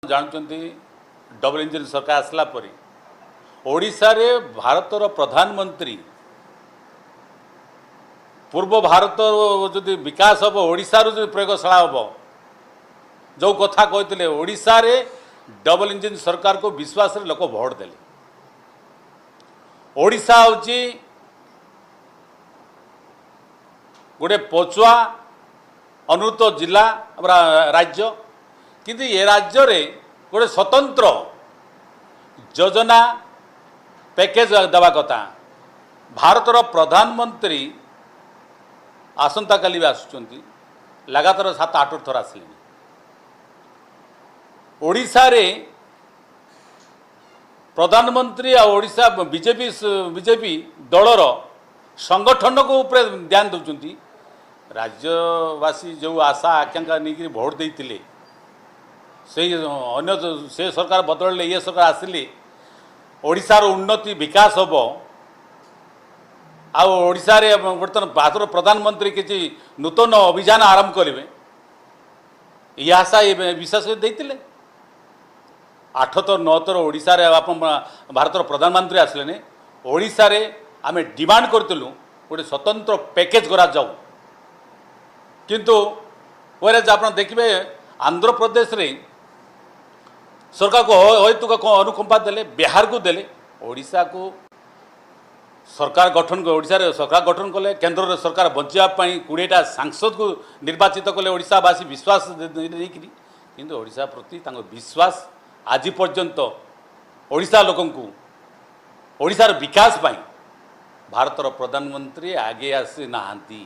ଜାଣୁଛନ୍ତି, double engine ସରକାର ଆସିଲା ପରେ ଓଡ଼ିଶାରେ ଭାରତର ପ୍ରଧାନମନ୍ତ୍ରୀ ପୂର୍ବ ଭାରତ ଯଦି ବିକାଶ ହେବ, ଓଡ଼ିଶାରୁ ଯଦି ପ୍ରୟୋଗଶାଳା ହେବ, ଯେଉଁ କଥା କହିଥିଲେ, ଓଡ଼ିଶାରେ ଡବଲ ଇଞ୍ଜିନ୍ ସରକାରକୁ ବିଶ୍ୱାସରେ ଲୋକ ଭୋଟ ଦେଲେ। ଓଡ଼ିଶା ହେଉଛି ଗୋଟେ ପଛୁଆ ଅନୁନ୍ନତ ଜିଲ୍ଲା, ରାଜ୍ୟ। କିନ୍ତୁ ଏ ରାଜ୍ୟରେ ଗୋଟେ ସ୍ୱତନ୍ତ୍ର ଯୋଜନା, ପ୍ୟାକେଜ ଦେବା କଥା। ଭାରତର ପ୍ରଧାନମନ୍ତ୍ରୀ ଆସନ୍ତାକାଲି ବି ଆସୁଛନ୍ତି। ଲଗାତାର 7-8 ଥର ଆସିଲେଣି। ଓଡ଼ିଶାରେ ପ୍ରଧାନମନ୍ତ୍ରୀ ଆଉ ଓଡ଼ିଶା ବିଜେପି ଦଳର ସଂଗଠନକୁ ଉପରେ ଧ୍ୟାନ ଦେଉଛନ୍ତି। ରାଜ୍ୟବାସୀ ଯେଉଁ ଆଶା ଆକାଂକ୍ଷା ନେଇକରି ଭୋଟ ଦେଇଥିଲେ, ସେଇ ଅନ୍ୟ ସେ ସରକାର ବଦଳିଲେ, ଇଏ ସରକାର ଆସିଲେ ଓଡ଼ିଶାର ଉନ୍ନତି ବିକାଶ ହେବ ଆଉ ଓଡ଼ିଶାରେ ବର୍ତ୍ତମାନ ଭାରତର ପ୍ରଧାନମନ୍ତ୍ରୀ କିଛି ନୂତନ ଅଭିଯାନ ଆରମ୍ଭ କରିବେ, ଏହି ଆଶା ଏ ବିଶ୍ୱାସ ଦେଇଥିଲେ। 8 ଥର 9 ଥର ଓଡ଼ିଶାରେ ଆପଣ ଭାରତର ପ୍ରଧାନମନ୍ତ୍ରୀ ଆସିଲେନି। ଓଡ଼ିଶାରେ ଆମେ ଡିମାଣ୍ଡ କରିଥିଲୁ ଗୋଟେ ସ୍ୱତନ୍ତ୍ର ପ୍ୟାକେଜ କରାଯାଉ। କିନ୍ତୁ ୱେରେଜ୍ ଆପଣ ଦେଖିବେ, ଆନ୍ଧ୍ରପ୍ରଦେଶରେ ସରକାରକୁ ଅହେତୁକ ଅନୁକମ୍ପା ଦେଲେ, ବିହାରକୁ ଦେଲେ, ଓଡ଼ିଶାକୁ ସରକାର ଗଠନ, ଓଡ଼ିଶାରେ ସରକାର ଗଠନ କଲେ। କେନ୍ଦ୍ରରେ ସରକାର ବଞ୍ଚିବା ପାଇଁ 20ଟା ସାଂସଦକୁ ନିର୍ବାଚିତ କଲେ ଓଡ଼ିଶାବାସୀ ବିଶ୍ୱାସ ଦେଇକରି। କିନ୍ତୁ ଓଡ଼ିଶା ପ୍ରତି ତାଙ୍କ ବିଶ୍ୱାସ ଆଜି ପର୍ଯ୍ୟନ୍ତ ଓଡ଼ିଶା ଲୋକଙ୍କୁ ଓଡ଼ିଶାର ବିକାଶ ପାଇଁ ଭାରତର ପ୍ରଧାନମନ୍ତ୍ରୀ ଆଗେଇ ଆସି ନାହାନ୍ତି।